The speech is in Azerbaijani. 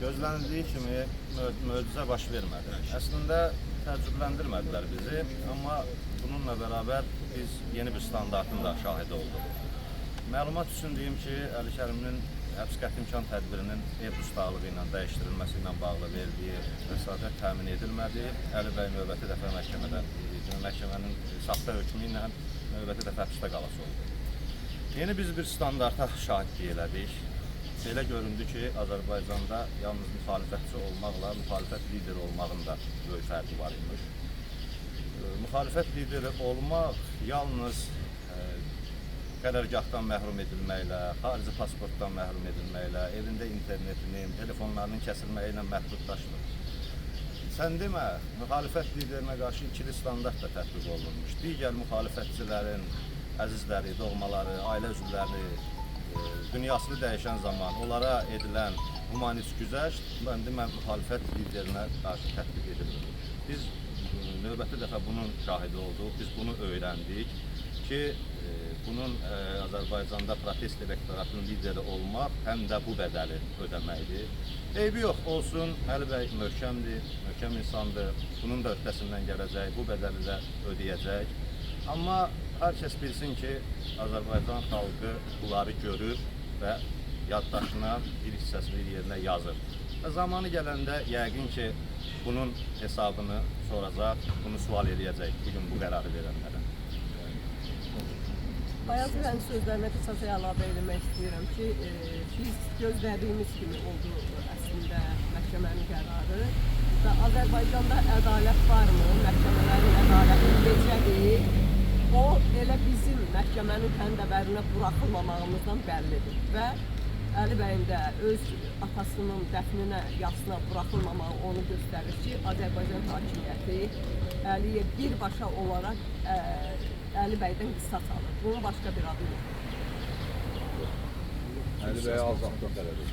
Gözlənildiyi kimi möcüzə baş vermədi. Əslində təəccübləndirmədilər bizi, amma bununla bərabər biz yeni bir standartın da şahidi olduq. Məlumat üçün deyim ki, Əli Kərimlinin həbs qəti imkan tədbirinin ev dustaqlığı ilə dəyişdirilməsi ilə bağlı verdiyi vəsatət təmin edilmədi. Əli bəy növbəti dəfə məhkəmədə, məhkəmənin saxta hökmü ilə növbəti dəfə həbsdə qalası oldu. Yeni biz bir standarta şahidlik elədik. Belə göründü ki, Azərbaycanda yalnız müxalifətçi olmaqla müxalifət lideri olmağın da böyük fərqi var imiş. Müxalifət lideri olmaq yalnız qərargahdan məhrum edilməklə, xarici pasportdan məhrum edilməklə, evində internetinin, telefonlarının kəsilməyi ilə məhdudlaşmır. Sən demə, müxalifət liderinə qarşı ikili standart da tətbiq olunmuş. Digər müxalifətçilərin əzizləri, doğmaları, ailə üzvləri dünyasını dəyişən zaman onlara edilən humanist güzəşt, mən deməm, müxalifət liderinə qarşı tətbiq edilmir. Biz növbəti dəfə bunun şahidi olduq, biz bunu öyrəndik ki, bunun Azərbaycanda protest elektoratının lideri olmaq həm də bu bədəli ödəməkdir. Eybi yox, olsun, Əli bəy möhkəmdir, möhkəm insandır, bunun da öhdəsindən gələcək, bu bədəli də ödəyəcək. Amma hər kəs bilsin ki, Azərbaycan xalqı bunları görür və yaddaşına bir hissəsini bir yerinə yazır. Və zamanı gələndə yəqin ki, bunun hesabını soracaq, bunu sual eləyəcək bugün bu qərarı verənlərə. Bayaz bəyin sözlərinə qısaca əlavə eləmək istəyirəm ki, biz gözlədiyimiz kimi oldu əslində məhkəmənin qərarı və Azərbaycanda ədalət varmı, məhkəmələrin ədaləti necədir, o elə bizim məhkəmənin həndəvərinə buraxılmamağımızdan bəllidir və Əli bəyin də öz atasının dəfninə, yasına buraxılmamağı onu göstərir ki, Azərbaycan hakimiyyəti Əliyə birbaşa olaraq Əli bəydən qisas alır. Bunun başqa bir adı yoxdur. Əli bəyə azadlıq tələb edir.